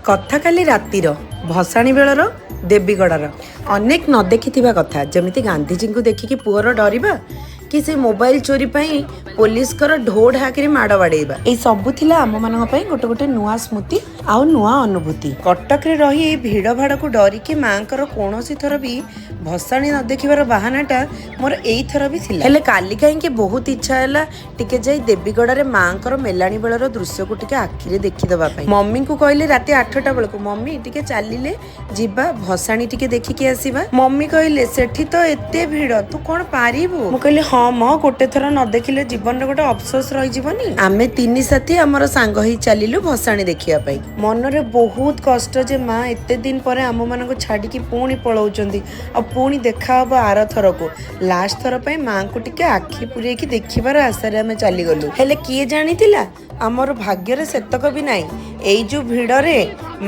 କଥା କାଲି ରାତିର ଭସାଣି ବେଳର ଦେବୀଗଡ଼ାର ଅନେକ ନ ଦେଖିଥିବା କଥା, ଯେମିତି ଗାନ୍ଧିଜୀଙ୍କୁ ଦେଖିକି ପୁଅର ଡରିବା କି ସେ ମୋବାଇଲ ଚୋରି ପାଇଁ ପୋଲିସଙ୍କର ଢୋ ଢାକିରି ମାଡ଼ ବାଡ଼େଇବା, ଏଇ ସବୁ ଥିଲା ଆମମାନଙ୍କ ପାଇଁ ଗୋଟେ ଗୋଟେ ନୂଆ ସ୍ମୃତି ଆଉ ନୂଆ ଅନୁଭୂତି। କଟକରେ ରହି ଏଇ ଭିଡ଼ ଭାଡ଼କୁ ଡରିକି ମାଆଙ୍କର କୌଣସି ଥର ବି ଭସାଣି ନ ଦେଖିବାର ବାହାନାଟା ମୋର ଏଇଥର ବି ଥିଲା। ହେଲେ କାଲି କାହିଁକି ବହୁତ ଇଚ୍ଛା ହେଲା ଟିକେ ଯାଇ ଦେବୀଗଡ଼ାରେ ମାଆଙ୍କର ମେଲାଣି ବେଳର ଦୃଶ୍ୟକୁ ଟିକେ ଆଖିରେ ଦେଖିଦେବା ପାଇଁ। ମମିଙ୍କୁ କହିଲେ ରାତି 8ଟା ବେଳକୁ, ମମି ଟିକେ ଚାଲିଲେ ଯିବା, ଭସାଣି ଟିକେ ଦେଖିକି ଆସିବା। ମମି କହିଲେ, ସେଠି ତ ଏତେ ଭିଡ଼, ତୁ କଣ ପାରିବୁ? ମୁଁ କହିଲି, ହଁ ମ, ଗୋଟେ ଥର ନ ଦେଖିଲେ ଜୀବନରେ ଗୋଟେ ଅଫସୋସ ରହିଯିବନି। ଆମେ ତିନି ସାଥୀ ଆମର ସାଙ୍ଗ ହେଇ ଚାଲିଲୁ ଭସାଣି ଦେଖିବା ପାଇଁ। ମନରେ ବହୁତ କଷ୍ଟ ଯେ ମା ଏତେ ଦିନ ପରେ ଆମମାନଙ୍କୁ ଛାଡ଼ିକି ପୁଣି ପଳଉଛନ୍ତି ଆଉ ପୁଣି ଦେଖା ହବ ଆର ଥରକୁ। ଲାଷ୍ଟ ଥର ପାଇଁ ମାଙ୍କୁ ଟିକେ ଆଖି ପୂରେଇକି ଦେଖିବାର ଆଶାରେ ଆମେ ଚାଲିଗଲୁ। ହେଲେ କିଏ ଜାଣିଥିଲା ଆମର ଭାଗ୍ୟରେ ସେତକ ବି ନାହିଁ। ଏଇ ଯୋଉ ଭିଡ଼ରେ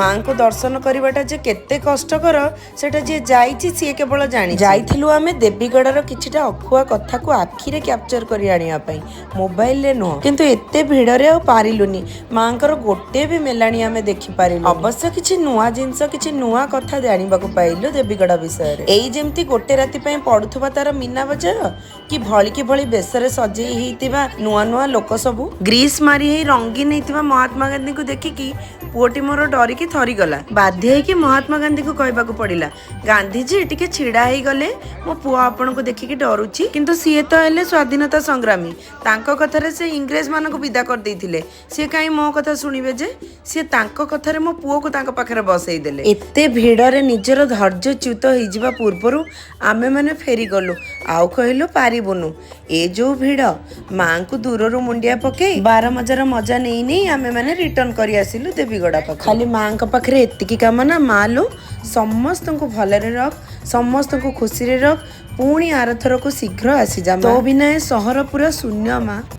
ମାଙ୍କୁ ଦର୍ଶନ କରିବାଟା ଯେ କେତେ କଷ୍ଟକର, ସେଟା ଯିଏ ଯାଇଛି ସିଏ କେବଳ ଜାଣି। ଯାଇଥିଲୁ ଆମେ ଦେବୀଗଡ଼ାର କିଛିଟା ଅଖୁଆ କଥାକୁ ଆଖିରେ କ୍ୟାପଚର କରି ଆଣିବା ପାଇଁ, ମୋବାଇଲରେ ନୁହଁ। କିନ୍ତୁ ଏତେ ଭିଡ଼ରେ ଆଉ ପାରିଲୁନି, ମାଙ୍କର ଗୋଟେ ବି ମେଲାଣି ଆମେ ଦେଖିପାରିଲୁ। ଅବଶ୍ୟ କିଛି ନୂଆ ଜିନିଷ, କିଛି ନୂଆ କଥା ଜାଣିବାକୁ ପାଇଲୁ ଦେବୀଗଡ଼ା ବିଷୟରେ। ଏଇ ଯେମିତି ଗୋଟେ ରାତି ପାଇଁ ପଡୁଥିବା ତାର ମୀନା ବଜାର, କି ଭଳିକି ଭଳି ବେଶରେ ସଜେଇ ହେଇଥିବା ନୂଆ ନୂଆ ଲୋକ ସବୁ, ଗ୍ରୀସ୍ ମାରି ହେଇ ରଙ୍ଗୀନ ହେଇଥିବା ମହାତ୍ମା ଗାନ୍ଧୀଙ୍କୁ ଦେଖିକି ପୁଅଟି ମୋର ଡରିକି ଥରିଗଲା। ବାଧ୍ୟ ହେଇକି ମହାତ୍ମା ଗାନ୍ଧୀଙ୍କୁ କହିବାକୁ ପଡିଲା, ଗାନ୍ଧିଜୀ, ଟିକେ ଛିଡା ହେଇଗଲେ ମୋ ପୁଅ ଆପଣଙ୍କୁ ଦେଖିକି ଡରୁଛି। କିନ୍ତୁ ସିଏ ତ ହେଲେ ସ୍ୱାଧୀନତା ସଂଗ୍ରାମୀ, ତାଙ୍କ କଥାରେ ସେ ଇଂରେଜ ମାନଙ୍କୁ ବିଦା କରିଦେଇଥିଲେ। ସିଏ କାହିଁ ମୋ କଥା ଶୁଣିବେ ଯେ? ସିଏ ତାଙ୍କ କଥାରେ ମୋ ପୁଅକୁ ତାଙ୍କ ପାଖରେ ବସେଇ ଦେଲେ। ଏତେ ଭିଡରେ ନିଜର ଧୈର୍ଯ୍ୟଚ୍ୟୁତ ହେଇଯିବା ପୂର୍ବରୁ ଆମେମାନେ ଫେରିଗଲୁ ଆଉ କହିଲୁ ପାରିବୁନୁ ଏ ଯୋଉ ଭିଡ। ମାଙ୍କୁ ଦୂରରୁ ମୁଣ୍ଡିଆ ପକେଇ ବାର ମଜାର ମଜା ନେଇ ନେଇ ଆମେମାନେ ରିଟର୍ନ କରି ଆସିଲୁ ଦେବୀଗଡ଼ା ପାଖ। ଖାଲି ମାଙ୍କ ପାଖରେ ଏତିକି କାମନା, ମା ଲୋ, ସମସ୍ତଙ୍କୁ ଭଲରେ ରଖ, ସମସ୍ତଙ୍କୁ ଖୁସିରେ ରଖ, ପୁଣି ଆରଥରକୁ ଶୀଘ୍ର ଆସିଯା। ତୋ ବିନା ଏ ସହର ପୁରା ଶୂନ୍ୟ ମା।